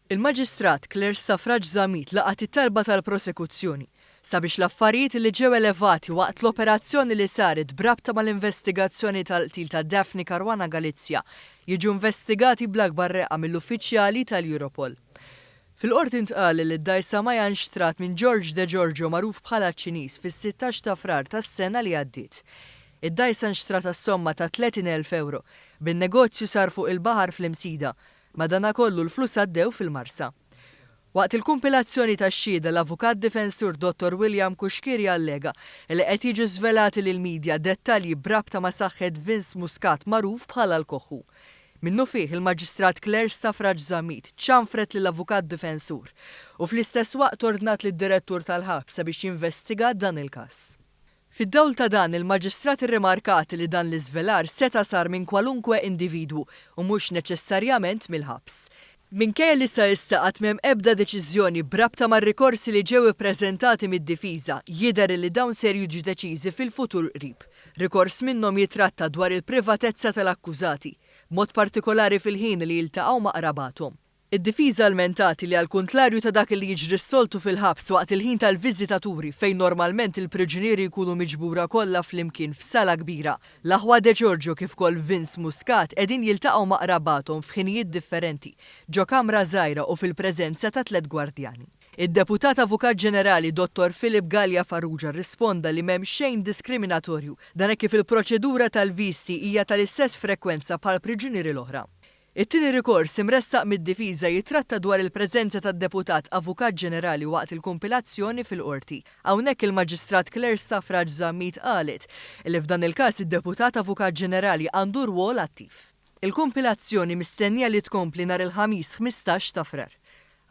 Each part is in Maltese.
Il-Maġistrat Claire Stafrace Zammit laqgħet it-talba tal-prosekuzzjoni sabiex l-affarijiet li ġew elevati waqt l-operazzjoni li saret b'rabta mal-investigazzjoni tal-qtil ta' Daphne Caruana Galizia jiġu investigati bl-akbar reqqa mill-uffiċjali tal-Europol. Fil-qorti ntqal li d-dgħajsa Maya nxtrat minn George De Giorgio, magħruf bħala Ċiniż, fis-16 ta' Frar tas-sena li għaddiet. Id-dgħajsa nxtrat għas-somma ta' 30,000 euro, bin-negozju sar fuq il-baħar fl-Imsida. Madanakollu l-flus għaddew fil-Marsa. Waqt il-kumpilazzjoni tax-xhieda, l-avukat difensur Dottor William Cuschieri allega li qed jiġu żvelati lill-media dettalji b'rabta ma' saħħet Vince Muscat, magħruf bħala l-Koħħu. Minnufih il-Maġistrat Claire Stafrace Zammit ċanfret lill-avukat difensur u fl-istess waqt ordnat lid-direttur tal-ħabs sabiex jinvestiga dan il-każ. Fid-dawl ta' dan, il-Maġistrat irrimarkat li dan l-iżvelar seta' sar minn kwalunkwe individwu u mhux neċessarjament mill-ħabs. Minkejja li sa issa qatt m'hemm ebda deċiżjoni b'rabta mar-rikorsi li ġew ippreżentati mid-difiża, jidher li dawn ser jiġu deċiżi fil-futur qrib. Rikors minnhom jitratta dwar il-privatezza tal-akkużati, b'mod partikolari fil-ħin li jiltaqgħu ma' qrabathom. Id-difiża lmentat li għall-kuntlarju ta' dak li jiġri s-soltu fil-ħabs waqt il-ħin tal-viżitaturi, fejn normalment il-priġunieri jkunu miġbura kollha flimkien f'sala kbira, l-aħwa De Giorgio kif ukoll Vince Muscat qegħdin jiltaqgħu ma' qrabathom f'ħinijiet differenti, ġo kamra żgħira u fil-preżenza ta' tliet gwardjani. Id-Deputat Avukat Ġenerali Dottor Philip Galea Farrugia rrisponda li m'hemm xejn diskriminatorju, dan hekk kif il-proċedura tal-viżti hija tal-istess frekwenza bħall-priġunieri l-oħra. It-tieni rikors imressaq mid-difiża jitratta dwar il-preżenza tad-Deputat Avukat Ġenerali waqt il-kumpilazzjoni fil-Qorti. Hawnhekk il-Maġistrat Claire Stafrace Zammit qalet li f'dan il-każ id-Deputat Avukat Ġenerali għandu rwol attiv. Il-kumpilazzjoni mistennija li tkompli nhar il-Ħamis 15 ta' Frar.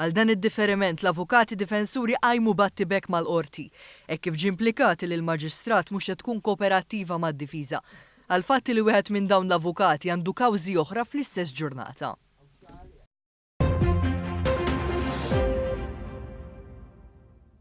Għal dan id-differiment l-avukati difensuri qajmu battibek mal-Qorti, hekk kif ġie implikat li l-Maġistrat mhux qed tkun kooperattiva mad-difiża għall-fatt li wieħed minn dawn l-avukati għandu kawżi oħra fl-istess ġurnata.